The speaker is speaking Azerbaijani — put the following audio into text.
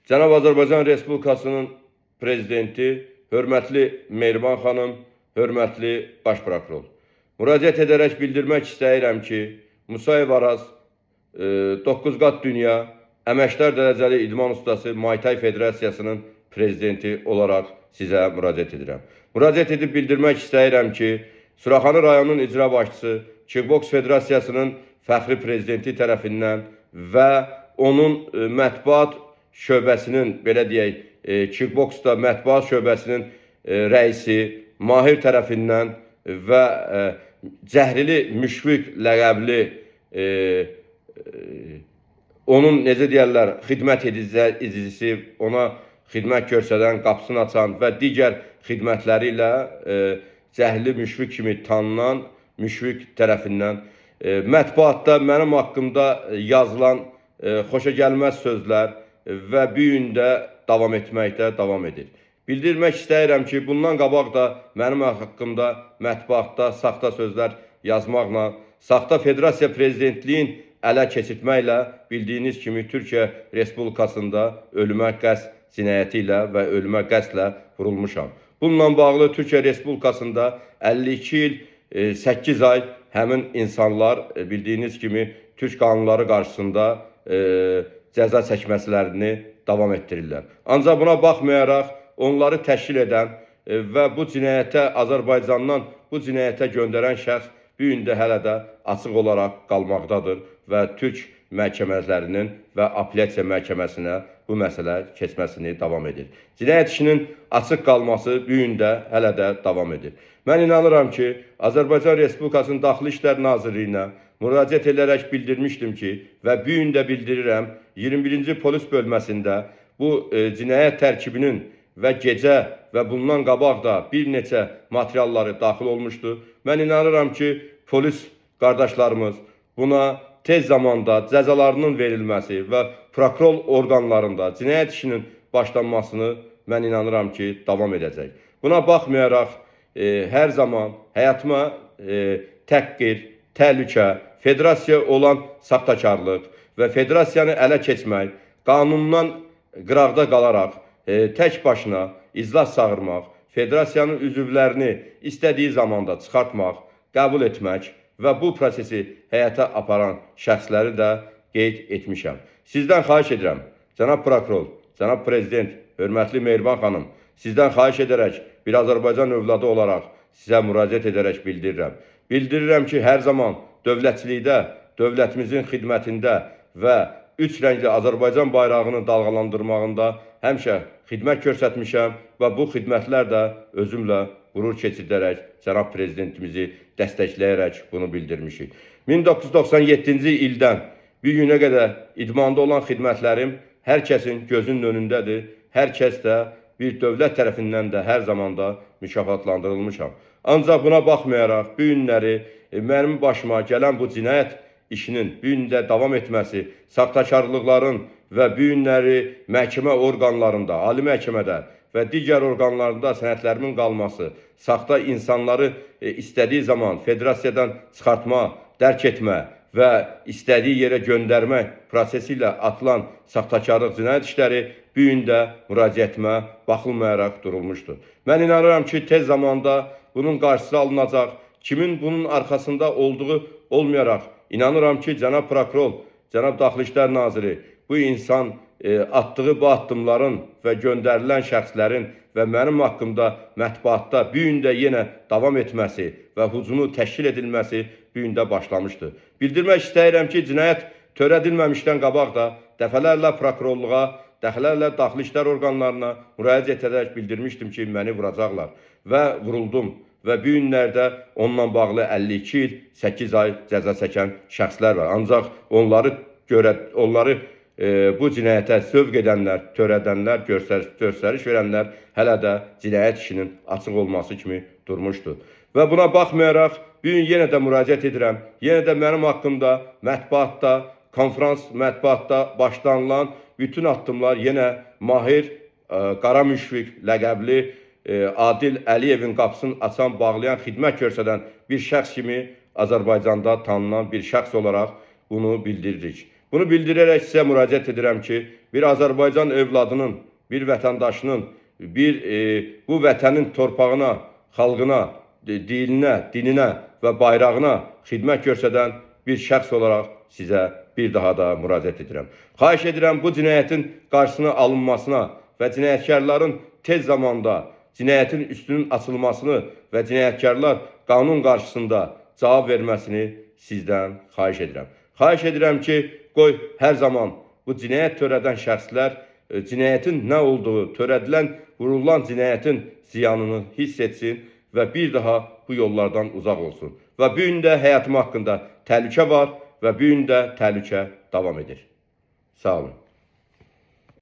Cənab Azərbaycan Respublikasının prezidenti, hörmətli Mehriban xanım, hörmətli baş prokuror. Müraciət edərək bildirmək istəyirəm ki, Musayev Araz, 9 qat dünya, əməkdar dərəcəli idman ustası, Muay Thai Federasiyasının prezidenti olaraq sizə müraciət edirəm. Müraciət edib bildirmək istəyirəm ki, Suraxanı rayonunun icra başçısı, Kickboks Federasiyasının fəxri prezidenti tərəfindən və onun mətbuat şöbəsinin, belə deyək, Kickboksda mətbuat şöbəsinin rəisi Mahir tərəfindən və Cəhrili Müşfiq ləqəbli onun necə deyərlər, xidmət edicisi, ona xidmət göstərən, qapısını açan və digər xidmətləri ilə Cəhrili Müşfiq kimi tanınan Müşfiq tərəfindən mətbuatda mənim haqqımda yazılan xoşagəlməz sözlər və bu gün də davam etməkdə davam edir. Bildirmək istəyirəm ki, bundan qabaq da mənim haqqımda mətbuatda saxta sözlər yazmaqla, saxta federasiya prezidentliyin ələ keçirtməklə bildiyiniz kimi Türkiyə Respublikasında ölümə qəsd cinayəti ilə və ölümə qəsdlə vurulmuşam. Bununla bağlı Türkiyə Respublikasında 52 il 8 ay həmin insanlar bildiyiniz kimi türk qanunları qarşısında cəza çəkməsilərini davam etdirirlər. Ancaq buna baxmayaraq onları təşkil edən və bu cinayətə Azərbaycandan bu cinayətə göndərən şəxs bu gün də hələ də açıq olaraq qalmaqdadır və türk məhkəmələrinin və apellyasiya məhkəməsinə bu məsələ keçməsini davam edir. Cinayət işinin açıq qalması bu gün də hələ də davam edir. Mən inanıram ki, Azərbaycan Respublikasının Daxili İşlər Nazirliyinə müraciət edərək bildirmişdim ki, və bu gün də bildirirəm, 21-ci polis bölməsində bu cinayət tərkibinin və gecə və bundan qabaq da bir neçə materialları daxil olmuşdu. Mən inanıram ki, polis qardaşlarımız buna tez zamanda cəzalarının verilməsi və prokuror orqanlarında cinayət işinin başlanmasını mən inanıram ki, davam edəcək. Buna baxmayaraq hər zaman həyatıma təhqir, təhlükə, federasiya olan saxtakarlıq və federasiyanı ələ keçmək, qanundan qıraqda qalaraq tək başına iclas çağırmaq, federasiyanın üzvlərini istədiyi zamanda çıxartmaq, qəbul etmək və bu prosesi həyata aparan şəxsləri də qeyd etmişəm. Sizdən xahiş edirəm, cənab prokuror, cənab prezident, hörmətli Mehriban xanım, sizdən xahiş edərək bir Azərbaycan övladı olaraq sizə müraciət edərək bildirirəm. Bildirirəm ki, hər zaman dövlətçilikdə, dövlətimizin xidmətində və üç rəngli Azərbaycan bayrağını dalğalandırmağında həmişə xidmət göstərmişəm və bu xidmətlər də özümlə qürur keçirdərək cənab prezidentimizi dəstəkləyərək bunu bildirmişik. 1997-ci ildən bu günə qədər idmanda olan xidmətlərim hər kəsin gözünün önündədir. Hər kəs də bir dövlət tərəfindən də hər zaman da mükafatlandırılmışam. Ancaq buna baxmayaraq bu günləri mənim başıma gələn bu cinayət işinin bu gün də davam etməsi, saxtakarlıqların və bu günləri məhkəmə orqanlarında, ali məhkəmədə və digər orqanlarında sənədlərimin qalması, saxta insanları istədiyi zaman federasiyadan çıxartma, dərk etmə və istədiyi yerə göndərmə prosesi ilə atılan saxtakarlıq cinayət işləri bu gün də müraciətimə baxılmayaraq durulmuşdur. Mən inanıram ki, tez zamanda bunun qarşısı alınacaq. Kimin bunun arxasında olduğu olmayaraq, inanıram ki, cənab prokuror, cənab Daxili İşlər Naziri bu insan atdığı bu addımların və göndərilən şəxslərin və mənim haqqımda mətbuatda bu gün də yenə davam etməsi və hücumu təşkil edilməsi bu gün də başlamışdır. Bildirmək istəyirəm ki, cinayət törədilməmişdən qabaq da dəfələrlə prokurorluğa, dəfələrlə daxili işlər orqanlarına müraciət edərək bildirmişdim ki, məni vuracaqlar və vuruldum və bu günlərdə onunla bağlı 52 il 8 ay cəza çəkən şəxslər var. Ancaq onları görə onları bu cinayətə sövq edənlər, törədənlər, göstəriş verənlər hələ də cinayət işinin açıq olması kimi durmuşdur. Və buna baxmayaraq bu gün yenə də müraciət edirəm. Yenə də mənim haqqımda mətbuatda, konfrans mətbuatda başlanılan bütün addımlar yenə Mahir Qara Müşfiq ləqəbli Adil Əliyevin qapısını açan, bağlayan, xidmət göstərən bir şəxs kimi Azərbaycanda tanınan bir şəxs olaraq bunu bildiririk. Bunu bildirərək sizə müraciət edirəm ki, bir Azərbaycan övladının, bir vətəndaşının, bir bu vətənin torpağına, xalqına, dilinə, dininə və bayrağına xidmət göstərən bir şəxs olaraq sizə bir daha da müraciət edirəm. Xahiş edirəm bu cinayətin qarşısını alınmasına və cinayətkarların tez zamanda cinayətin üstünün açılmasını və cinayətkarlar qanun qarşısında cavab verməsini sizdən xahiş edirəm. Xahiş edirəm ki, qoy hər zaman bu cinayət törədən şəxslər cinayətin nə olduğu, törədilən, vurulan cinayətin ziyanını hiss etsin və bir daha bu yollardan uzaq olsun. Və bu gün də həyatım haqqında təhlükə var və bu gün də təhlükə davam edir. Sağ olun.